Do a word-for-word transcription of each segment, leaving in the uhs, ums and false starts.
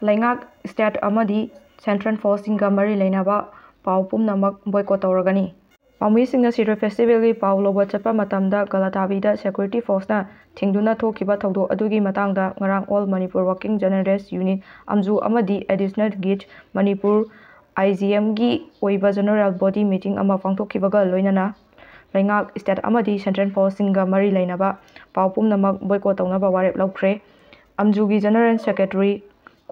ꯂꯩꯉꯥꯛ, state ꯑꯃꯗꯤ central forceꯁꯤꯡꯒ ꯃꯔꯤ ꯂꯩꯅꯕ ꯄꯥꯎ ꯄꯨꯝꯅꯃꯛ boycott ꯇꯧꯔꯒꯅꯤ꯫ ꯄꯥꯎꯃꯤꯁꯤꯡꯅ ꯁꯤꯔꯣꯏ festivalꯒꯤ ꯄꯥꯎ ꯂꯧꯕ ꯆꯠꯄ ꯃꯇꯝꯗ ꯒꯂꯥꯇꯥꯕꯤꯗ security forceꯅ ꯊꯤꯡꯗꯨꯅ ꯊꯣꯛꯈꯤꯕ ꯊꯧꯗꯣꯛ ꯑꯗꯨꯒꯤ ꯃꯇꯥꯡꯗ ꯉꯔꯥꯡ All Manipur Working Journalist Unit, ꯑꯝꯖꯨ, ꯑꯃꯗꯤ Additional Guild Manipur, IGMꯒꯤ ꯑꯣꯏꯕ general body meeting ꯑꯃ ꯄꯥꯡꯊꯣꯛꯈꯤꯕꯒ ꯂꯣꯏꯅꯅ ꯂꯩꯉꯥꯛ, state ꯑꯃꯗꯤ central forceꯁꯤꯡꯒ ꯃꯔꯤ ꯂꯩꯅꯕ ꯄꯥꯎ ꯄꯨꯝꯅꯃꯛ boycott ꯇꯧꯅꯕ ꯋꯥꯔꯦꯞ ꯂꯧꯈ꯭ꯔꯦ꯫ ꯑꯝꯖꯨꯒꯤ general secretary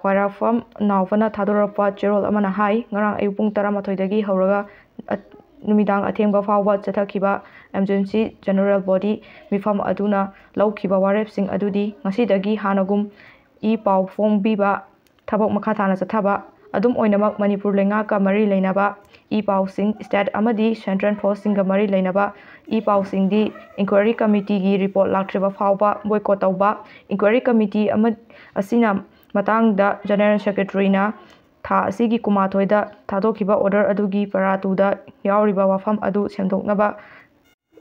ꯈ꯭ꯋꯥꯏꯔꯥꯛꯐꯝ ꯅꯥꯎꯕꯅ ꯊꯥꯗꯣꯔꯛꯄ ꯆꯦꯔꯣꯜ ꯑꯃꯅ ꯍꯥꯏ, ꯉꯔꯥꯡ ꯑꯌꯨꯛ ꯄꯨꯡ ꯇꯔꯥꯃꯥꯊꯣꯏꯗꯒꯤ ꯍꯧꯔꯒ ꯑ-, ꯅꯨꯃꯤꯗꯥꯡ ꯑꯊꯦꯡꯕ ꯐꯥꯎꯕ ꯆꯠꯊꯈꯤꯕ ꯑꯦꯃꯔꯖꯦꯟꯁꯤ ꯖꯦꯅꯔꯦꯜ ꯕꯣꯗꯤ ꯃꯤꯐꯝ ꯑꯗꯨꯅ ꯂꯧꯈꯤꯕ ꯋꯥꯔꯦꯞꯁꯤꯡ ꯑꯗꯨꯗꯤ ꯉꯁꯤꯗꯒꯤ ꯍꯥꯟꯅꯒꯨꯝ ꯏ ꯄꯥꯎ ꯐꯣꯡꯕꯤꯕ, ꯊꯕꯛ ꯃꯈꯥ ꯇꯥꯅ ꯆꯠꯊꯕ꯫ ꯑꯗꯨꯝ ꯑꯣꯏꯅꯃꯛ, ꯃꯅꯤꯄꯨꯔ ꯂꯩꯉꯥꯛꯀ ꯃꯔꯤ ꯂꯩꯅꯕ ꯏ ꯄꯥꯎꯁꯤꯡ, state ꯑꯃꯗꯤ central forceꯁꯤꯡꯒ ꯃꯔꯤ ꯂꯩꯅꯕ ꯏ ꯄꯥꯎꯁꯤꯡꯗꯤ inquiry committeeꯒꯤ report ꯂꯥꯛꯇ꯭ꯔꯤꯕ ꯐꯥꯎꯕ boycott ꯇꯧꯕ꯫ Inquiry committee ꯑꯃ ꯑꯁꯤꯅ ꯃꯇꯥꯡꯗ General Secretaryꯅ ꯊꯥ ꯑꯁꯤꯒꯤ ꯀꯨꯟꯃꯥꯊꯣꯏꯗ ꯊꯥꯗꯣꯛꯈꯤꯕ order ꯑꯗꯨꯒꯤ para twoꯗ ꯌꯥꯎꯔꯤꯕ ꯋꯥꯐꯝ ꯑꯗꯨ ꯁꯦꯝꯗꯣꯛꯅꯕ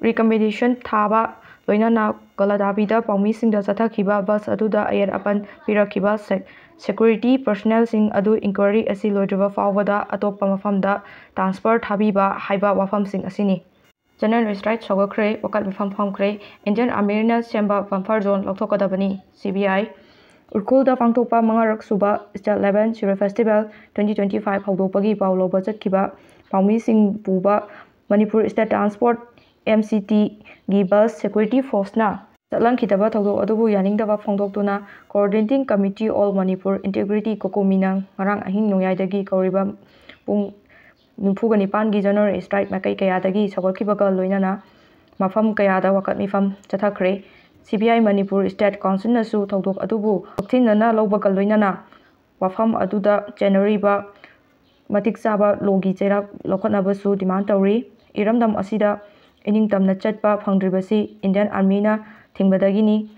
recommendation ꯊꯥꯕ, ꯂꯣꯏꯅꯅ ꯒꯂꯥꯇꯥꯕꯤꯗ ꯄꯥꯎꯃꯤꯁꯤꯡꯗ ꯆꯠꯊꯈꯤꯕ bus ꯑꯗꯨꯗ ꯑꯌꯦꯠ ꯑꯄꯟ ꯄꯤꯔꯛꯈꯤꯕ sec-, security personnelꯁꯤꯡ ꯑꯗꯨ inquiry ꯑꯁꯤ ꯂꯣꯏꯗ꯭ꯔꯤꯕ ꯐꯥꯎꯕꯗ ꯑꯇꯣꯞꯄ ꯃꯐꯝꯗ transfer ꯊꯥꯕꯤꯕ ꯍꯥꯏꯕ ꯋꯥꯐꯝꯁꯤꯡ ꯑꯁꯤꯅꯤ꯫ General strike ꯁꯧꯒꯠꯈ꯭ꯔꯦ, ꯋꯥꯀꯠ ꯃꯤꯐꯝ ꯐꯝꯈ꯭ꯔꯦ꯫ Indian Armyꯅ ꯁꯦꯝꯕ buffer zone ꯂꯧꯊꯣꯛꯀꯗꯕꯅꯤ, CBI꯫ ꯎꯔꯈꯨꯜꯗ ꯄꯥꯡꯊꯣꯛꯄ ꯃꯉꯥꯔꯛ ꯁꯨꯕ State Level Shirui Festival twenty twenty five ꯍꯧꯗꯣꯛꯄꯒꯤ ꯄꯥꯎ ꯂꯧꯕ ꯆꯠꯈꯤꯕ ꯄꯥꯎꯃꯤꯁꯤꯡ ꯄꯨꯕ Manipur State Transport, MCTꯒꯤ bus security forceꯅ ꯆꯠꯍꯟꯈꯤꯗꯕ ꯊꯧꯗꯣꯛ ꯑꯗꯨꯕꯨ ꯌꯥꯅꯤꯡꯗꯕ ꯐꯣꯡꯗꯣꯛꯇꯨꯅ Coordinating Committee All Manipur Integrity, COCOMIꯅ ꯉꯔꯥꯡ ꯑꯍꯤꯡ ꯅꯣꯡꯌꯥꯏꯗꯒꯤ ꯀꯧꯔꯤꯕ ꯄꯨꯡ ꯅꯤꯐꯨꯒ ꯅꯤꯄꯥꯟꯒꯤ general strike ꯃꯥꯏꯀꯩ ꯀꯌꯥꯗꯒꯤ ꯁꯧꯒꯠꯈꯤꯕꯒ ꯂꯣꯏꯅꯅ ꯃꯐꯝ ꯀꯌꯥꯗ ꯋꯥꯀꯠ ꯃꯤꯐꯝ ꯆꯠꯊꯈ꯭ꯔꯦ꯫ CBI ꯃꯅꯤꯄꯨꯔ State Councilꯅꯁꯨ ꯊꯧꯗꯣꯛ ꯑꯗꯨꯕꯨ ꯄꯥꯛꯊꯤꯟꯅꯅ ꯂꯧꯕꯒ ꯂꯣꯏꯅꯅ ꯋꯥꯐꯝ ꯑꯗꯨꯗ ꯆꯦꯟꯅꯔꯤꯕ ꯃꯇꯤꯛ ꯆꯥꯕ ꯂꯣꯒꯤ ꯆꯩꯔꯥꯛ ꯂꯧꯈꯠꯅꯕꯁꯨ demand ꯇꯧꯔꯤ꯫ ꯏꯔꯝꯗꯝ ꯑꯁꯤꯗ ꯏꯅꯤꯡꯇꯝꯅ ꯆꯠꯄ ꯐꯪꯗ꯭ꯔꯤꯕꯁꯤ Indian Armyꯅ ꯊꯤꯡꯕꯗꯒꯤꯅꯤ꯫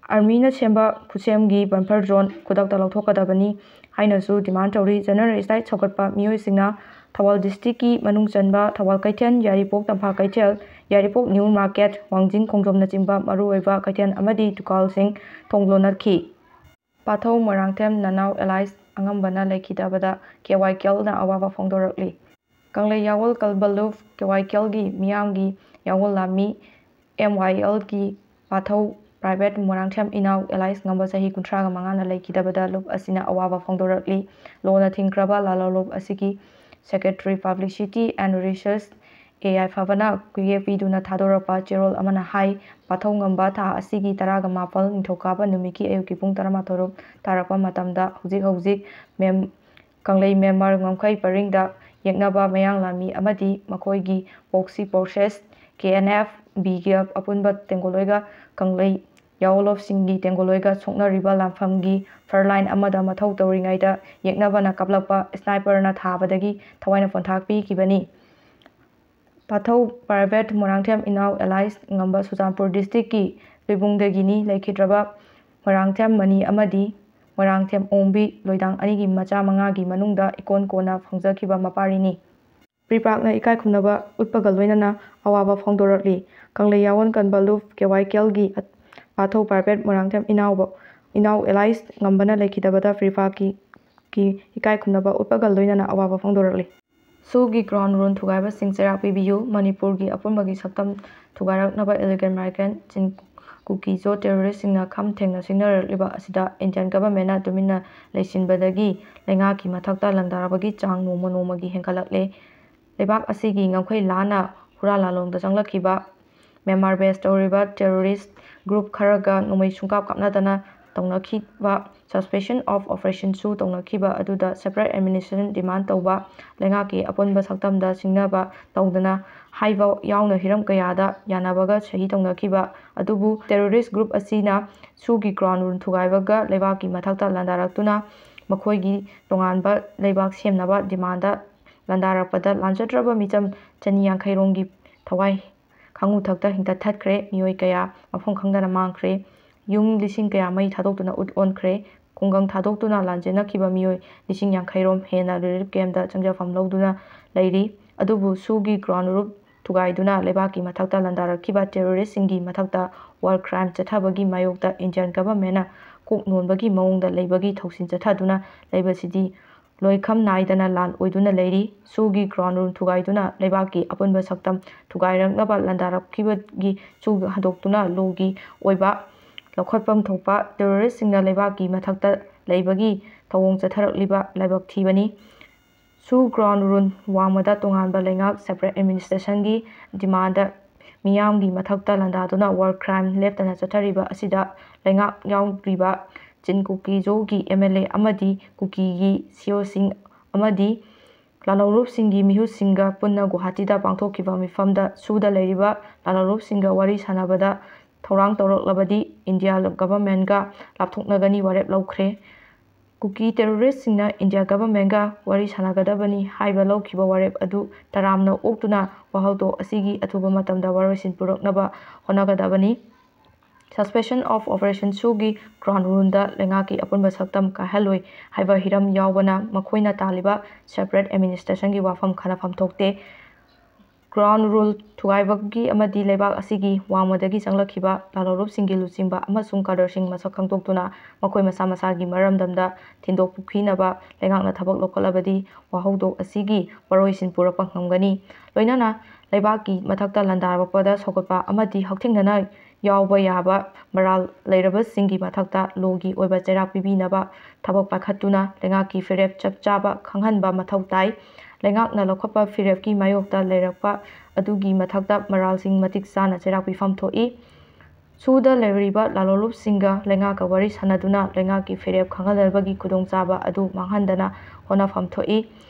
Armyꯅ ꯁꯦꯝꯕ ꯈꯨꯠꯁꯦꯝꯒꯤ buffer zone ꯈꯨꯗꯛꯇ ꯂꯧꯊꯣꯛꯀꯗꯕꯅꯤ ꯍꯥꯏꯅꯁꯨ demand ꯇꯧꯔꯤ꯫ General strike ꯁꯧꯒꯠꯄ ꯃꯤꯑꯣꯏꯁꯤꯡꯅ ꯊꯧꯕꯥꯜ districtꯀꯤ ꯃꯅꯨꯡ ꯆꯟꯕ ꯊꯧꯕꯥꯜ ꯀꯩꯊꯦꯜ, ꯌꯥꯏꯔꯤꯄꯣꯛ ꯇꯝꯐꯥ ꯀꯩꯊꯦꯜ, ꯌꯥꯏꯔꯤꯄꯣꯛ New Market, ꯋꯥꯡꯖꯤꯡ ꯈꯣꯡꯖꯣꯝꯅꯆꯤꯡꯕ ꯃꯔꯨꯑꯣꯏꯕ ꯀꯩꯊꯦꯜ ꯑꯃꯗꯤ ꯗꯨꯀꯥꯟꯁꯤꯡ ꯊꯣꯡ ꯂꯣꯟꯅꯈꯤ꯫ ꯄꯥꯊꯧ ꯃꯣꯏꯔꯥꯡꯊꯦꯝ ꯅꯅꯥꯎ ꯑꯦꯂꯥꯏꯁ ꯑꯉꯝꯕꯅ ꯂꯩꯈꯤꯗꯕꯗ ꯀꯦ ꯋꯥꯏ ꯀꯦꯜꯅ ꯑꯋꯥꯕ ꯐꯣꯡꯗꯣꯔꯛꯂꯤ꯫ ꯀꯪꯂꯩ ꯌꯥꯋꯜ ꯀꯜꯕꯂꯨꯞ ꯀꯦ ꯋꯥꯏ ꯀꯦꯜꯒꯤ ꯃꯤꯌꯥꯝꯒꯤ ꯌꯥꯋꯜ ꯂꯥꯟꯃꯤ ꯑꯦꯝ ꯋꯥꯏ ꯑꯦꯜꯒꯤ ꯄꯥꯊꯧ ꯄ꯭ꯔꯥꯏꯚꯦꯠ ꯃꯣꯏꯔꯥꯡꯊꯦꯝ ꯏꯅꯥꯎ ꯑꯦꯂꯥꯏꯁ ꯉꯝꯕ ꯆꯍꯤ ꯀꯨꯟꯊ꯭ꯔꯥꯒ ꯃꯉꯥꯅ ꯂꯩꯈꯤꯗꯕꯗ ꯂꯨꯞ ꯑꯁꯤꯅ ꯑꯋꯥꯕ ꯐꯣꯡꯗꯣꯔꯛꯂꯤ꯫ ꯂꯣꯅ ꯊꯤꯡꯈ꯭ꯔꯕ ꯂꯥꯂꯣꯂꯨꯞ ꯑꯁꯤꯒꯤ Secretary Publicity and Research ꯑꯦ ꯌꯥꯏꯐꯕꯅ ꯀꯨꯌꯦꯛ ꯄꯤꯗꯨꯅ ꯊꯥꯗꯣꯔꯛꯄ ꯆꯦꯔꯣꯜ ꯑꯃꯅ ꯍꯥꯏ, ꯄꯥꯊꯧ ꯉꯝꯕ ꯊꯥ ꯑꯁꯤꯒꯤ ꯇꯔꯥꯒ ꯃꯥꯄꯜ ꯅꯤꯡꯊꯧꯀꯥꯕ ꯅꯨꯃꯤꯠꯀꯤ ꯑꯌꯨꯛꯀꯤ ꯄꯨꯡ ꯇꯔꯥꯃꯥꯊꯣꯏ ꯔꯣꯝ ꯇꯥꯔꯛꯄ ꯃꯇꯝꯗ ꯍꯧꯖꯤꯛ ꯍꯧꯖꯤꯛ ꯃꯦꯝ-, ꯀꯪꯂꯩ ꯃꯦꯝꯃꯔ ꯉꯝꯈꯩ ꯄꯔꯤꯡꯗ ꯌꯦꯛꯅꯕ ꯃꯌꯥꯡ ꯂꯥꯟꯃꯤ ꯑꯃꯗꯤ ꯃꯈꯣꯏꯒꯤ proxy forces, K N F, ꯕꯤꯒꯤ ꯑꯄꯨꯟꯕ ꯇꯦꯡꯒꯣꯂꯣꯏꯒ ꯀꯪꯂꯩ ꯌꯥꯑꯣꯂꯣꯞꯁꯤꯡꯒꯤ ꯇꯦꯡꯒꯣꯂꯣꯏꯒ ꯁꯣꯛꯅꯔꯤꯕ ꯂꯥꯟꯐꯝꯒꯤ front line ꯑꯃꯗ ꯃꯊꯧ ꯇꯧꯔꯤꯉꯩꯗ ꯌꯦꯛꯅꯕꯅ ꯀꯥꯞꯂꯛꯄ sniperꯅ ꯊꯥꯕꯗꯒꯤ ꯊꯋꯥꯏꯅ ꯄꯣꯟꯊꯥꯛ ꯄꯤꯈꯤꯕꯅꯤ꯫ ꯄꯥꯊꯧ ꯄ꯭ꯔꯥꯏꯚꯦꯠ ꯃꯣꯏꯔꯥꯡꯊꯦꯝ ꯏꯅꯥꯎ ꯑꯦꯂꯥꯏꯁ ꯉꯝꯕ ꯆꯨꯔꯆꯥꯟꯄꯨꯔ districtꯀꯤ ꯂꯣꯏꯕꯨꯡꯗꯒꯤꯅꯤ꯫ ꯂꯩꯈꯤꯗ꯭ꯔꯕ ꯃꯣꯏꯔꯥꯡꯊꯦꯝ ꯃꯅꯤ ꯑꯃꯗꯤ ꯃꯣꯏꯔꯥꯡꯊꯦꯝ ꯑꯣꯡꯕꯤ ꯂꯣꯏꯗꯥꯡ ꯑꯅꯤꯒꯤ ꯃꯆꯥ ꯃꯉꯥꯒꯤ ꯃꯅꯨꯡꯗ ꯏꯀꯣꯟ ꯀꯣꯟꯅ ꯐꯪꯖꯈꯤꯕ ꯃꯄꯥꯔꯤꯅꯤ꯫ ꯄ꯭ꯔꯤꯄꯥꯛꯅ ꯏꯀꯥꯏ ꯈꯨꯝꯅꯕ ꯎꯠꯄꯒ ꯂꯣꯏꯅꯅ ꯑꯋꯥꯕ ꯐꯣꯡꯗꯣꯔꯛꯂꯤ꯫ ꯀꯪꯂꯩ ꯌꯥꯋꯣꯟ ꯀꯟꯕ ꯂꯨꯞ ꯀꯦ ꯋꯥꯏ ꯀꯦꯜꯒꯤ ꯄꯥꯊꯧ ꯄ꯭ꯔꯥꯏꯚꯦꯠ ꯃꯣꯏꯔꯥꯡꯊꯦꯝ ꯏꯅꯥꯎꯕ, ꯏꯅꯥꯎ ꯑꯦꯂꯥꯏꯁ ꯉꯝꯕꯅ ꯂꯩꯈꯤꯗꯕꯗ ꯄ꯭ꯔꯤꯄꯥꯛꯀꯤ ꯀꯤ ꯏꯀꯥꯏ ꯈꯨꯝꯅꯕ ꯎꯠꯄꯒ ꯂꯣꯏꯅꯅ ꯑꯋꯥꯕ ꯐꯣꯡꯗꯣꯔꯛꯂꯤ꯫ ꯁꯨꯒꯤ ground rule ꯊꯨꯒꯥꯏꯕꯁꯤꯡ ꯆꯩꯔꯥꯛ ꯄꯤꯕꯤꯌꯨ꯫ ꯃꯅꯤꯄꯨꯔꯒꯤ ꯑꯄꯨꯟꯕꯒꯤ ꯁꯛꯇꯝ ꯊꯨꯒꯥꯏꯔꯛꯅꯕ elegant migrant ꯆꯤꯟ ꯀꯨꯀꯤꯖꯣ terroristꯁꯤꯡꯅ ꯈꯝ ꯊꯦꯡꯅ ꯁꯤꯡꯅꯔꯛꯂꯤꯕ ꯑꯁꯤꯗ Indian governmentꯅ ꯇꯨꯃꯤꯟꯅ ꯂꯩꯁꯤꯟꯕꯗꯒꯤ ꯂꯩꯉꯥꯛꯀꯤ ꯃꯊꯛꯇ ꯂꯥꯟꯗꯥꯔꯛꯄꯒꯤ ꯆꯥꯡ ꯅꯣꯡꯃ ꯅꯣꯡꯃꯒꯤ ꯍꯦꯟꯒꯠꯂꯛꯂꯦ꯫ ꯂꯩꯕꯥꯛ ꯑꯁꯤꯒꯤ ꯉꯝꯈꯩ ꯂꯥꯟꯅ ꯍꯨꯔꯥꯟ ꯂꯥꯂꯣꯡꯗ ꯆꯪꯂꯛꯈꯤꯕ ꯃ꯭ꯌꯥꯟꯃꯥꯔ base ꯇꯧꯔꯤꯕ terrorist group ꯈꯔꯒ ꯅꯣꯡꯃꯩ ꯁꯨꯡꯀꯥꯞ ꯀꯥꯞꯅꯗꯅ ꯇꯧꯅꯈꯤꯕ suspension of operationꯁꯨ ꯇꯧꯅꯈꯤꯕ ꯑꯗꯨꯗ separate administration demand ꯇꯧꯕ ꯂꯩꯉꯥꯛꯀꯤ ꯑꯄꯨꯟꯕ ꯁꯛꯇꯝꯗ ꯁꯤꯡꯅꯕ ꯇꯧꯗꯅ ꯍꯥꯏꯕ ꯌꯥꯎꯅ ꯍꯤꯔꯝ ꯀꯌꯥꯗ ꯌꯥꯅꯕꯒ ꯁꯍꯤ ꯇꯧꯅꯈꯤꯕ ꯑꯗꯨꯕꯨ terrorist group ꯑꯁꯤꯅ ꯁꯨꯒꯤ ground rule ꯊꯨꯒꯥꯏꯕꯒ ꯂꯩꯕꯥꯛꯀꯤ ꯃꯊꯛꯇ ꯂꯥꯟꯗꯥꯔꯛꯇꯨꯅ ꯃꯈꯣꯏꯒꯤ ꯇꯣꯉꯥꯟꯕ ꯂꯩꯕꯥꯛ ꯁꯦꯝꯅꯕ demandꯗ ꯂꯥꯟꯗꯥꯔꯛꯄꯗ ꯂꯥꯟꯖꯗ꯭ꯔꯕ ꯃꯤꯆꯝ ꯆꯅꯤ ꯌꯥꯡꯈꯩ ꯔꯣꯝꯒꯤ ꯊꯋꯥꯏ ꯈꯥꯉꯨ ꯊꯛꯇ ꯍꯤꯡꯇꯠ ꯊꯠꯈ꯭ꯔꯦ꯫ ꯃꯤꯑꯣꯏ ꯀꯌꯥ ꯃꯐꯝ ꯈꯪꯗꯅ ꯃꯥꯡꯈ꯭ꯔꯦ꯫ ꯌꯨꯝ ꯂꯤꯁꯤꯡ ꯀꯌꯥ ꯃꯩ ꯊꯥꯗꯣꯛꯇꯨꯅ ꯎꯠ ꯑꯣꯟꯈ꯭ꯔꯦ꯫ ꯈꯨꯡꯒꯪ ꯊꯥꯗꯣꯛꯇꯨꯅ ꯂꯥꯟꯖꯦꯟꯅꯈꯤꯕ ꯃꯤꯑꯣꯏ ꯂꯤꯁꯤꯡ ꯌꯥꯡꯈꯩ ꯔꯣꯝ ꯍꯦꯟꯅ relief campꯇ ꯆꯪꯖꯐꯝ ꯂꯧꯗꯨꯅ ꯂꯩꯔꯤ꯫ ꯑꯗꯨꯕꯨ ꯁꯨꯒꯤ ground rule ꯊꯨꯒꯥꯏꯗꯨꯅ ꯂꯩꯕꯥꯛꯀꯤ ꯃꯊꯛꯇ ꯂꯥꯟꯗꯥꯔꯛꯈꯤꯕ terroristꯁꯤꯡꯒꯤ ꯃꯊꯛꯇ war crime ꯆꯠꯊꯕꯒꯤ ꯃꯥꯌꯣꯛꯇ Indian governmentꯅ ꯀꯣꯛ ꯅꯣꯟꯕꯒꯤ ꯃꯑꯣꯡꯗ ꯂꯩꯕꯒꯤ ꯊꯧꯁꯤꯜ ꯆꯠꯊꯗꯨꯅ ꯂꯩꯕꯁꯤꯗꯤ ꯂꯣꯏꯈꯝ ꯅꯥꯏꯗꯅ ꯂꯥꯟ ꯑꯣꯏꯗꯨꯅ ꯂꯩꯔꯤ꯫ ꯁꯨꯒꯤ ground rule ꯊꯨꯒꯥꯏꯗꯨꯅ ꯂꯩꯕꯥꯛꯀꯤ ꯑꯄꯨꯟꯕ ꯁꯛꯇꯝ ꯊꯨꯒꯥꯏꯔꯛꯅꯕ ꯂꯥꯟꯗꯥꯔꯛꯈꯤꯕꯒꯤ ꯁꯨ ꯍꯟꯗꯣꯛꯇꯨꯅ ꯂꯣꯒꯤ ꯑꯣꯏꯕ ꯂꯧꯈꯠꯐꯝ ꯊꯣꯛꯄ terroristꯁꯤꯡꯅ ꯂꯩꯕꯥꯛꯀꯤ ꯃꯊꯛꯇ ꯂꯩꯕꯒꯤ ꯊꯧꯑꯣꯡ ꯆꯠꯊꯔꯛꯂꯤꯕ ꯂꯥꯏꯕꯛ ꯊꯤꯕꯅꯤ꯫ ꯁꯨ ground rule ꯋꯥꯡꯃꯗ ꯇꯣꯉꯥꯟꯕ ꯂꯩꯉꯥꯛ separate administrationꯒꯤ demandꯗ ꯃꯤꯌꯥꯝꯒꯤ ꯃꯊꯛꯇ ꯂꯥꯟꯗꯥꯗꯨꯅ war crime ꯂꯦꯞꯇꯅ ꯆꯠꯊꯔꯤꯕ ꯑꯁꯤꯗ ꯂꯩꯉꯥꯛ ꯌꯥꯎꯔꯤꯕ ꯆꯤꯟ ꯀꯨꯀꯤꯖꯣꯒꯤ MLA ꯑꯃꯗꯤ ꯀꯨꯀꯤꯒꯤ CEOꯁꯤꯡ ꯑꯃꯗꯤ ꯂꯥꯜꯍꯧꯂꯨꯞꯁꯤꯡꯒꯤ ꯃꯤꯍꯨꯠꯁꯤꯡꯒ ꯄꯨꯟꯅ ꯒꯨꯋꯥꯍꯥꯇꯤꯗ ꯄꯥꯡꯊꯣꯛꯈꯤꯕ ꯃꯤꯐꯝꯗ ꯁꯨꯗ ꯂꯩꯔꯤꯕ ꯂꯥꯜꯍꯧꯂꯨꯞꯁꯤꯡꯒ ꯋꯥꯔꯤ ꯁꯥꯟꯅꯕꯗ ꯊꯧꯔꯥꯡ ꯇꯧꯔꯛꯂꯕꯗꯤ ꯏꯟꯗꯤꯌꯥ governmentꯒ ꯂꯥꯞꯊꯣꯛꯅꯒꯅꯤ ꯋꯥꯔꯦꯞ ꯂꯧꯈ꯭ꯔꯦ꯫ ꯀꯨꯀꯤ terroristꯁꯤꯡꯅ ꯏꯟꯗꯤꯌꯥ governmentꯒ ꯋꯥꯔꯤ ꯁꯥꯟꯅꯒꯗꯕꯅꯤ ꯍꯥꯏꯕ ꯂꯧꯈꯤꯕ ꯋꯥꯔꯦꯞ ꯑꯗꯨ ꯇꯔꯥꯝꯅ ꯑꯣꯛꯇꯨꯅ ꯋꯥꯍꯧꯗꯣꯛ ꯑꯁꯤꯒꯤ ꯑꯊꯨꯕ ꯃꯇꯝꯗ ꯋꯥꯔꯣꯏꯁꯤꯟ ꯄꯨꯔꯛꯅꯕ ꯍꯣꯠꯅꯒꯗꯕꯅꯤ꯫ Suspension of Operation ꯁꯨꯒꯤ ground ruleꯗ ꯂꯩꯉꯥꯛꯀꯤ ꯑꯄꯨꯟꯕ ꯁꯛꯇꯝ ꯀꯥꯏꯍꯜꯂꯣꯏ ꯍꯥꯏꯕ ꯍꯤꯔꯝ ꯌꯥꯎꯕꯅ ꯃꯈꯣꯏꯅ ꯇꯥꯜꯂꯤꯕ separate administrationꯒꯤ ꯋꯥꯐꯝ ꯈꯟꯅꯐꯝ ꯊꯣꯛꯇꯦ꯫ Ground rule ꯊꯨꯒꯥꯏꯕꯒꯤ ꯑꯃꯗꯤ ꯂꯩꯕꯥꯛ ꯑꯁꯤꯒꯤ ꯋꯥꯡꯃꯗꯒꯤ ꯆꯪꯂꯛꯈꯤꯕ ꯂꯥꯜꯍꯧꯂꯨꯞꯁꯤꯡꯒꯤ ꯂꯨꯆꯤꯡꯕ ꯑꯃꯁꯨꯡ cadreꯁꯤꯡ ꯃꯁꯛ ꯈꯪꯗꯣꯛꯇꯨꯅ ꯃꯈꯣꯏ ꯃꯁꯥ ꯃꯁꯥꯒꯤ ꯃꯔꯝꯗꯝꯗ ꯊꯤꯟꯗꯣꯛ ꯄꯨꯈꯤꯅꯕ ꯂꯩꯉꯥꯛꯅ ꯊꯕꯛ ꯂꯧꯈꯠꯂꯕꯗꯤ ꯋꯥꯍꯧꯗꯣꯛ ꯑꯁꯤꯒꯤ ꯋꯥꯔꯣꯏꯁꯤꯟ ꯄꯨꯔꯛꯄ ꯉꯝꯒꯅꯤ꯫ ꯂꯣꯏꯅꯅ ꯂꯩꯕꯥꯛꯀꯤ ꯃꯊꯛꯇ ꯂꯥꯟꯗꯥꯔꯛꯄꯗ ꯁꯧꯒꯠꯄ ꯑꯃꯗꯤ ꯍꯛꯊꯦꯡꯅꯅ ꯌꯥꯎꯕ ꯌꯥꯕ ꯃꯔꯥꯜ ꯂꯩꯔꯕꯁꯤꯡꯒꯤ ꯃꯊꯛꯇ ꯂꯣꯒꯤ ꯑꯣꯏꯕ ꯆꯩꯔꯥꯛ ꯄꯤꯕꯤꯅꯕ ꯊꯕꯛ ꯄꯥꯏꯈꯠꯇꯨꯅ ꯂꯩꯉꯥꯛꯀꯤ ꯐꯤꯔꯦꯞ ꯆꯞ ꯆꯥꯕ ꯈꯪꯍꯟꯕ ꯃꯊꯧ ꯇꯥꯏ꯫ ꯂꯩꯉꯥꯛꯅ ꯂꯧꯈꯠꯄ ꯐꯤꯔꯦꯞꯀꯤ ꯃꯥꯌꯣꯛꯇ ꯂꯩꯔꯛꯄ ꯑꯗꯨꯒꯤ ꯃꯊꯛꯇ ꯃꯔꯥꯜꯁꯤꯡ ꯃꯇꯤꯛ ꯆꯥꯅ ꯆꯩꯔꯥꯛ ꯄꯤꯐꯝ ꯊꯣꯛꯏ꯫ ꯁꯨꯗ ꯂꯩꯔꯤꯕ ꯂꯥꯜꯍꯧꯂꯨꯞꯁꯤꯡꯒ ꯂꯩꯉꯥꯛꯀ ꯋꯥꯔꯤ ꯁꯥꯟꯅꯗꯨꯅ ꯂꯩꯉꯥꯛꯀꯤ ꯐꯤꯔꯦꯞ ꯈꯪꯍꯟꯅꯕꯒꯤ ꯈꯨꯗꯣꯡꯆꯥꯕ ꯑꯗꯨ ꯃꯥꯡꯍꯟꯗꯅ ꯍꯣꯠꯅꯐꯝ ꯊꯣꯛꯏ꯫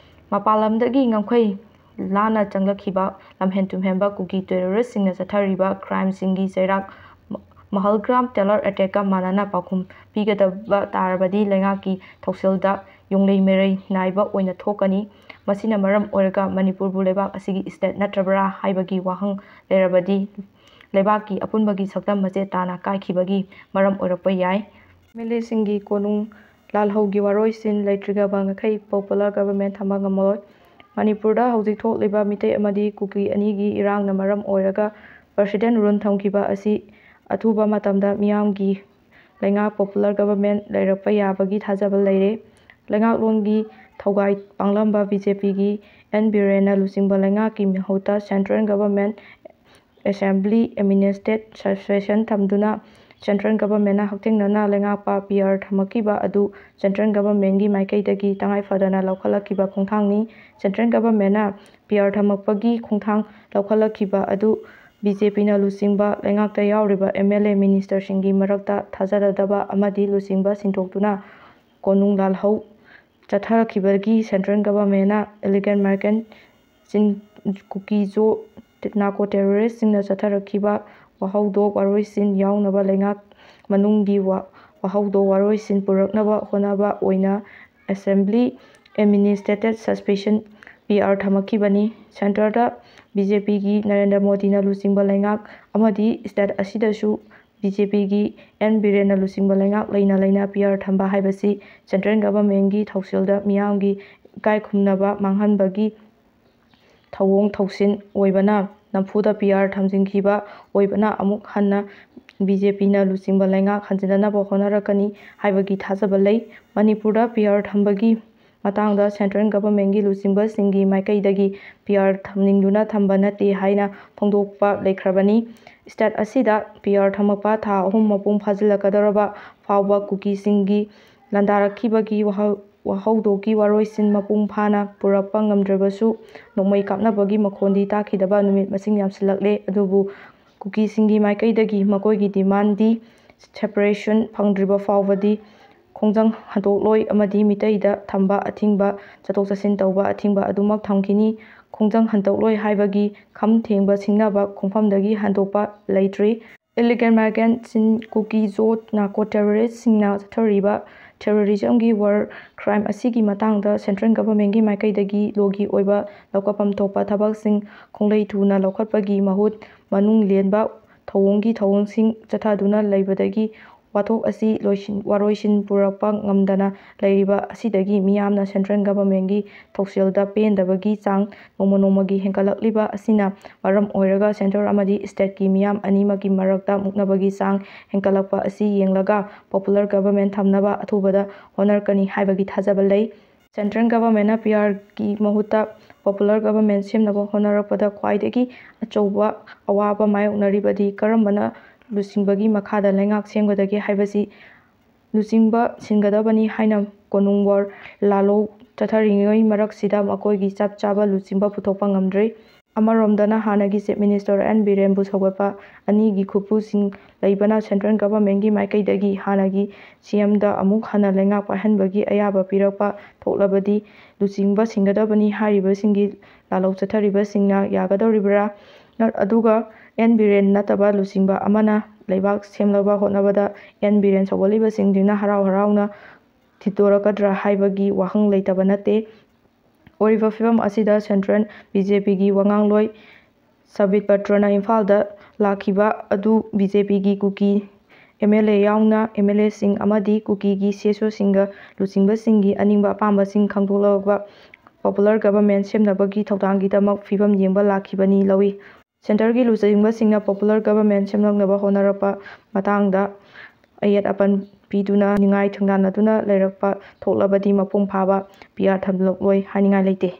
ꯃꯄꯥꯟ ꯂꯝꯗꯒꯤ ꯉꯝꯈꯩ ꯂꯥꯟꯅ ꯆꯪꯂꯛꯈꯤꯕ ꯂꯝꯍꯦꯟ ꯇꯨꯝꯍꯦꯟꯕ ꯀꯨꯀꯤ terroristꯁꯤꯡꯅ ꯆꯠꯊꯔꯤꯕ crimeꯁꯤꯡꯒꯤ ꯆꯩꯔꯥꯛ ꯃꯍꯜꯒ꯭ꯔꯥꯝ terror attackꯀ ꯃꯥꯟꯅꯅ ꯄꯥꯎꯈꯨꯝ ꯄꯤꯒꯗꯕ ꯇꯥꯔꯕꯗꯤ ꯂꯩꯉꯥꯛꯀꯤ ꯊꯧꯁꯤꯜꯗ ꯌꯣꯡꯂꯩ ꯃꯔꯩ ꯅꯥꯏꯕ ꯑꯣꯏꯅ ꯊꯣꯛꯀꯅꯤ꯫ ꯃꯁꯤꯅ ꯃꯔꯝ ꯑꯣꯏꯔꯒ ꯃꯅꯤꯄꯨꯔꯕꯨ ꯂꯩꯕꯥꯛ ꯑꯁꯤꯒꯤ state ꯅꯠꯇ꯭ꯔꯕ꯭ꯔꯥ ꯍꯥꯏꯕꯒꯤ ꯋꯥꯍꯪ ꯂꯩꯔꯕꯗꯤ ꯂꯩꯕꯥꯛꯀꯤ ꯑꯄꯨꯟꯕꯒꯤ ꯁꯛꯇꯝ ꯃꯆꯦꯠ ꯇꯥꯅ ꯀꯥꯏꯈꯤꯕꯒꯤ ꯃꯔꯝ ꯑꯣꯏꯔꯛꯄ ꯌꯥꯏ꯫ MLAꯁꯤꯡꯒꯤ ꯀꯣꯅꯨꯡ ꯂꯥꯜꯍꯧꯒꯤ ꯋꯥꯔꯣꯏꯁꯤꯟ ꯂꯩꯇ꯭ꯔꯤꯉꯩ ꯃꯈꯩ popular government ꯊꯝꯕ ꯉꯝꯃꯔꯣꯏ꯫ ꯃꯅꯤꯄꯨꯔꯗ ꯍꯧꯖꯤꯛ ꯊꯣꯛꯂꯤꯕ ꯃꯤꯇꯩ ꯑꯃꯗꯤ ꯀꯨꯀꯤ ꯑꯅꯤꯒꯤ ꯏꯔꯥꯡꯅ ꯃꯔꯝ ꯑꯣꯏꯔꯒ president rule ꯊꯝꯈꯤꯕ ꯑꯁꯤ ꯑꯊꯨꯕ ꯃꯇꯝꯗ ꯃꯤꯌꯥꯝꯒꯤ ꯂꯩꯉꯥꯛ popular government ꯂꯩꯔꯛꯄ ꯌꯥꯕꯒꯤ ꯊꯥꯖꯕ ꯂꯩꯔꯦ꯫ ꯂꯩꯉꯥꯛꯂꯣꯟꯒꯤ ꯊꯧꯒꯥꯏ ꯄꯥꯡꯂꯝꯕ BJPꯒꯤ N ꯕꯤꯔꯦꯟꯅ ꯂꯨꯆꯤꯡꯕ ꯂꯩꯉꯥꯛꯀꯤ ꯃꯍꯨꯠꯇ central government assembly administered succession ꯊꯝꯗꯨꯅ central governmentꯅ ꯍꯛꯊꯦꯡꯅꯅ ꯂꯩꯉꯥꯛꯄ PR ꯊꯝꯃꯛꯈꯤꯕ ꯑꯗꯨ central governmentꯒꯤ ꯃꯥꯏꯀꯩꯗꯒꯤ ꯇꯉꯥꯏ ꯐꯗꯅ ꯂꯧꯈꯠꯂꯛꯈꯤꯕ ꯈꯣꯡꯊꯥꯡꯅꯤ꯫ Central governmentꯅ PR ꯊꯝꯃꯛꯄꯒꯤ ꯈꯣꯡꯊꯥꯡ ꯂꯧꯈꯠꯂꯛꯈꯤꯕ ꯑꯗꯨ BJPꯅ ꯂꯨꯆꯤꯡꯕ ꯂꯩꯉꯥꯛꯇ ꯌꯥꯎꯔꯤꯕ MLA ministerꯁꯤꯡꯒꯤ ꯃꯔꯛꯇ ꯊꯥꯖꯅꯗꯕ ꯑꯃꯗꯤ ꯂꯨꯆꯤꯡꯕ ꯁꯤꯟꯗꯣꯛꯇꯨꯅ ꯀꯣꯅꯨꯡ ꯂꯥꯜꯍꯧ ꯆꯠꯊꯔꯛꯈꯤꯕꯗꯒꯤ central governmentꯅ illegal migrant ꯆꯤꯟ ꯀꯨꯀꯤꯖꯣ narco terroristꯁꯤꯡꯅ ꯆꯠꯊꯔꯛꯈꯤꯕ ꯋꯥꯍꯧꯗꯣꯛ ꯋꯥꯔꯣꯏꯁꯤꯟ ꯌꯥꯎꯅꯕ ꯂꯩꯉꯥꯛ ꯃꯅꯨꯡꯒꯤ ꯋꯥ-, ꯋꯥꯍꯧꯗꯣꯛ ꯋꯥꯔꯣꯏꯁꯤꯟ ꯄꯨꯔꯛꯅꯕ ꯍꯣꯠꯅꯕ ꯑꯣꯏꯅ assembly administered succession PR ꯊꯝꯃꯛꯈꯤꯕꯅꯤ꯫ Centreꯗ BJPꯒꯤ Narendra ꯃꯣꯗꯤꯅ ꯂꯨꯆꯤꯡꯕ ꯂꯩꯉꯥꯛ ꯑꯃꯗꯤ state ꯑꯁꯤꯗꯁꯨ BJPꯒꯤ N ꯕꯤꯔꯦꯟꯅ ꯂꯨꯆꯤꯡꯕ ꯂꯩꯉꯥꯛ ꯂꯩꯅ ꯂꯩꯅ PR ꯊꯝꯕ ꯍꯥꯏꯕꯁꯤ central governmentꯒꯤ ꯊꯧꯁꯤꯜꯗ ꯃꯤꯌꯥꯝꯒꯤ ꯏꯀꯥꯏ ꯈꯨꯝꯅꯕ ꯃꯥꯡꯍꯟꯕꯒꯤ ꯊꯧꯑꯣꯡ ꯊꯧꯁꯤꯟ ꯑꯣꯏꯕꯅ ꯅꯝꯐꯨꯗ PR ꯊꯝꯖꯤꯟꯈꯤꯕ ꯑꯣꯏꯕꯅ ꯑꯃꯨꯛ ꯍꯟꯅ BJPꯅ ꯂꯨꯆꯤꯡꯕ ꯂꯩꯉꯥꯛ ꯍꯟꯖꯤꯟꯅꯅꯕ ꯍꯣꯠꯅꯔꯛꯀꯅꯤ ꯍꯥꯏꯕꯒꯤ ꯊꯥꯖꯕ ꯂꯩ꯫ ꯃꯅꯤꯄꯨꯔꯗ PR ꯊꯝꯕꯒꯤ ꯃꯇꯥꯡꯗ central governmentꯒꯤ ꯂꯨꯆꯤꯡꯕꯁꯤꯡꯒꯤ ꯃꯥꯏꯀꯩꯗꯒꯤ PR ꯊꯝꯅꯤꯡꯗꯨꯅ ꯊꯝꯕ ꯅꯠꯇꯦ ꯍꯥꯏꯅ ꯐꯣꯡꯗꯣꯛꯄ ꯂꯩꯈ꯭ꯔꯕꯅꯤ꯫ State ꯑꯁꯤꯗ PR ꯊꯝꯃꯛꯄ ꯊꯥ ꯑꯍꯨꯝ ꯃꯄꯨꯡ ꯐꯥꯖꯤꯜꯂꯛꯀꯗꯧꯔꯕ ꯐꯥꯎꯕ ꯀꯨꯀꯤꯁꯤꯡꯒꯤ ꯂꯥꯟꯗꯥꯔꯛꯈꯤꯕꯒꯤ ꯋꯥꯍꯧ-, ꯋꯥꯍꯧꯗꯣꯛꯀꯤ ꯋꯥꯔꯣꯏꯁꯤꯟ ꯃꯄꯨꯡ ꯐꯥꯅ ꯄꯨꯔꯛꯄ ꯉꯝꯗ꯭ꯔꯕꯁꯨ, ꯅꯣꯡꯃꯩ ꯀꯥꯞꯅꯕꯒꯤ ꯃꯈꯣꯟꯗꯤ ꯇꯥꯈꯤꯗꯕ ꯅꯨꯃꯤꯠ ꯃꯁꯤꯡ ꯌꯥꯝꯁꯤꯜꯂꯛꯂꯦ꯫ ꯑꯗꯨꯕꯨ ꯀꯨꯀꯤꯁꯤꯡꯒꯤ ꯃꯥꯏꯀꯩꯗꯒꯤ ꯃꯈꯣꯏꯒꯤ demandꯗꯤ separation ꯐꯪꯗ꯭ꯔꯤꯕ ꯐꯥꯎꯕꯗꯤ ꯈꯣꯡꯖꯪ ꯍꯟꯗꯣꯛꯂꯣꯏ ꯑꯃꯗꯤ ꯃꯤꯇꯩꯗ ꯊꯝꯕ ꯑꯊꯤꯡꯕ, ꯆꯠꯊꯣꯛ ꯆꯠꯁꯤꯟ ꯇꯧꯕ ꯑꯊꯤꯡꯕ ꯑꯗꯨꯃꯛ ꯊꯝꯈꯤꯅꯤ꯫ ꯈꯣꯡꯖꯪ ꯍꯟꯗꯣꯛꯂꯣꯏ ꯍꯥꯏꯕꯒꯤ ꯈꯝ ꯊꯦꯡꯕ ꯁꯤꯡꯅꯕ ꯈꯣꯡꯐꯝꯗꯒꯤ ꯍꯟꯗꯣꯛꯄ ꯂꯩꯇ꯭ꯔꯤ꯫ Illegal migrant ꯆꯤꯟ ꯀꯨꯀꯤꯖꯣ narco terroristꯁꯤꯡꯅ ꯆꯠꯊꯔꯤꯕ terrorismꯒꯤ war crime ꯑꯁꯤꯒꯤ ꯃꯇꯥꯡꯗ central governmentꯀꯤ ꯃꯥꯏꯀꯩꯗꯒꯤ lawꯒꯤ ꯑꯣꯏꯕ ꯂꯧꯈꯠꯐꯝ ꯊꯣꯛꯄ ꯊꯕꯛꯁꯤꯡ ꯈꯣꯡꯂꯩ ꯊꯨꯅ ꯂꯧꯈꯠꯄꯒꯤ ꯃꯍꯨꯠ ꯃꯅꯨꯡ ꯂꯦꯟꯕ ꯊꯧꯑꯣꯡꯒꯤ ꯊꯧꯑꯣꯡꯁꯤꯡ ꯆꯠꯊꯗꯨꯅ ꯂꯩꯕꯗꯒꯤ ꯋꯥꯊꯣꯛ ꯑꯁꯤ ꯂꯣꯏꯁꯤꯟ-, ꯋꯥꯔꯣꯏꯁꯤꯟ ꯄꯨꯔꯛꯄ ꯉꯝꯗꯅ ꯂꯩꯔꯤꯕ ꯑꯁꯤꯗꯒꯤ ꯃꯤꯌꯥꯝꯅ central governmentꯀꯤ ꯊꯧꯁꯤꯜꯗ ꯄꯦꯟꯗꯕꯒꯤ ꯆꯥꯡ ꯅꯣꯡꯃ ꯅꯣꯡꯃꯒꯤ ꯍꯦꯟꯒꯠꯂꯛꯂꯤꯕ ꯑꯁꯤꯅ ꯃꯔꯝ ꯑꯣꯏꯔꯒ central ꯑꯃꯗꯤ stateꯀꯤ ꯃꯤꯌꯥꯝ ꯑꯅꯤꯃꯛꯀꯤ ꯃꯔꯛꯇ ꯃꯨꯛꯅꯕꯒꯤ ꯆꯥꯡ ꯍꯦꯟꯒꯠꯂꯛꯄ ꯑꯁꯤ ꯌꯦꯡꯂꯒ popular government ꯊꯝꯅꯕ ꯑꯊꯨꯕꯗ ꯍꯣꯠꯅꯔꯛꯀꯅꯤ ꯍꯥꯏꯕꯒꯤ ꯊꯥꯖꯕ ꯂꯩ꯫ Central governmentꯅ PRꯒꯤ ꯃꯍꯨꯠꯇ popular government ꯁꯦꯝꯅꯕ ꯍꯣꯠꯅꯔꯛꯄꯗ ꯈ꯭ꯋꯥꯏꯗꯒꯤ ꯑꯆꯧꯕ ꯑꯋꯥꯕ ꯃꯥꯌꯣꯛꯅꯔꯤꯕꯗꯤ ꯀꯔꯝꯕꯅ ꯂꯨꯆꯤꯡꯕꯒꯤ ꯃꯈꯥꯗ ꯂꯩꯉꯥꯛ ꯁꯦꯝꯒꯗꯒꯦ ꯍꯥꯏꯕꯁꯤ ꯂꯨꯆꯤꯡꯕ ꯁꯤꯟꯒꯗꯕꯅꯤ ꯍꯥꯏꯅ ꯀꯣꯅꯨꯡ ꯋꯥꯔ ꯂꯥꯂꯣꯡ ꯆꯠꯊꯔꯤꯉꯩ ꯃꯔꯛꯁꯤꯗ ꯃꯈꯣꯏꯒꯤ ꯆꯞ ꯆꯥꯕ ꯂꯨꯆꯤꯡꯕ ꯄꯨꯊꯣꯛꯄ ꯉꯝꯗ꯭ꯔꯤ꯫ ꯑꯃꯔꯣꯝꯗꯅ ꯍꯥꯟꯅꯒꯤ Chief Minister ꯑꯦꯟ ꯕꯤꯔꯦꯟꯕꯨ ꯁꯧꯒꯠꯄ ꯑꯅꯤꯒꯤ ꯈꯨꯠꯄꯨꯁꯤꯡ ꯂꯩꯕꯅ central governmentꯀꯤ ꯃꯥꯏꯀꯩꯗꯒꯤ ꯍꯥꯟꯅꯒꯤ CMꯗ ꯑꯃꯨꯛ ꯍꯟꯅ ꯂꯩꯉꯥꯛ ꯄꯥꯏꯍꯟꯕꯒꯤ ꯑꯌꯥꯕ ꯄꯤꯔꯛꯄ ꯊꯣꯛꯂꯕꯗꯤ ꯂꯨꯆꯤꯡꯕ ꯁꯤꯟꯒꯗꯕꯅꯤ ꯍꯥꯏꯔꯤꯕꯁꯤꯡꯒꯤ ꯂꯥꯂꯣꯡ ꯆꯠꯊꯔꯤꯕꯁꯤꯡꯅ ꯌꯥꯒꯗꯧꯔꯤꯕ꯭ꯔꯥ? ꯅ-, ꯑꯗꯨꯒ ꯑꯦꯟ ꯕꯤꯔꯦꯟ ꯅꯠꯇꯕ ꯂꯨꯆꯤꯡꯕ ꯑꯃꯅ ꯂꯩꯕꯥꯛ ꯁꯦꯝꯅꯕ ꯍꯣꯠꯅꯕꯗ ꯑꯦꯟ ꯕꯤꯔꯦꯟ ꯁꯧꯒꯠꯂꯤꯕꯁꯤꯡꯗꯨꯅ ꯍꯔꯥꯎ ꯍꯔꯥꯎꯅ ꯊꯤꯠꯇꯣꯔꯛꯀꯗ꯭ꯔꯥ ꯍꯥꯏꯕꯒꯤ ꯋꯥꯍꯪ ꯂꯩꯇꯕ ꯅꯠꯇꯦ꯫ ꯑꯣꯏꯔꯤꯕ ꯐꯤꯕꯝ ꯑꯁꯤꯗ central BJPꯒꯤ ꯋꯥꯉꯥꯡꯂꯣꯏ ꯁꯕꯤꯠ ꯄꯇ꯭ꯔꯅ ꯏꯝꯐꯥꯜꯗ ꯂꯥꯛꯈꯤꯕ ꯑꯗꯨ BJPꯒꯤ ꯀꯨꯀꯤ MLA ꯌꯥꯎꯅ MLAꯁꯤꯡ ꯑꯃꯗꯤ ꯀꯨꯀꯤꯒꯤ CSOꯁꯤꯡꯒ ꯂꯨꯆꯤꯡꯕꯁꯤꯡꯒꯤ ꯑꯅꯤꯡꯕ ꯑꯄꯥꯝꯕꯁꯤꯡ ꯈꯪꯗꯣꯛꯂꯕ popular government ꯁꯦꯝꯅꯕꯒꯤ ꯊꯧꯗꯥꯡꯒꯤꯗꯃꯛ ꯐꯤꯕꯝ ꯌꯦꯡꯕ ꯂꯥꯛꯈꯤꯕꯅꯤ ꯂꯧꯏ꯫ Centreꯒꯤ ꯂꯨꯆꯤꯡꯕꯁꯤꯡꯅ popular government ꯁꯦꯝꯂꯛꯅꯕ ꯍꯣꯠꯅꯔꯛꯄ ꯃꯇꯥꯡꯗ ꯑꯌꯦꯠ ꯑꯄꯟ ꯄꯤꯗꯨꯅ ꯅꯤꯡꯉꯥꯏ ꯊꯪꯗꯥꯅꯗꯨꯅ ꯂꯩꯔꯛꯄ ꯊꯣꯛꯂꯕꯗꯤ ꯃꯄꯨꯡ ꯐꯥꯕ PR ꯊꯝꯂꯛꯂꯣꯏ ꯍꯥꯏꯅꯤꯡꯉꯥꯏ ꯂꯩꯇꯦ꯫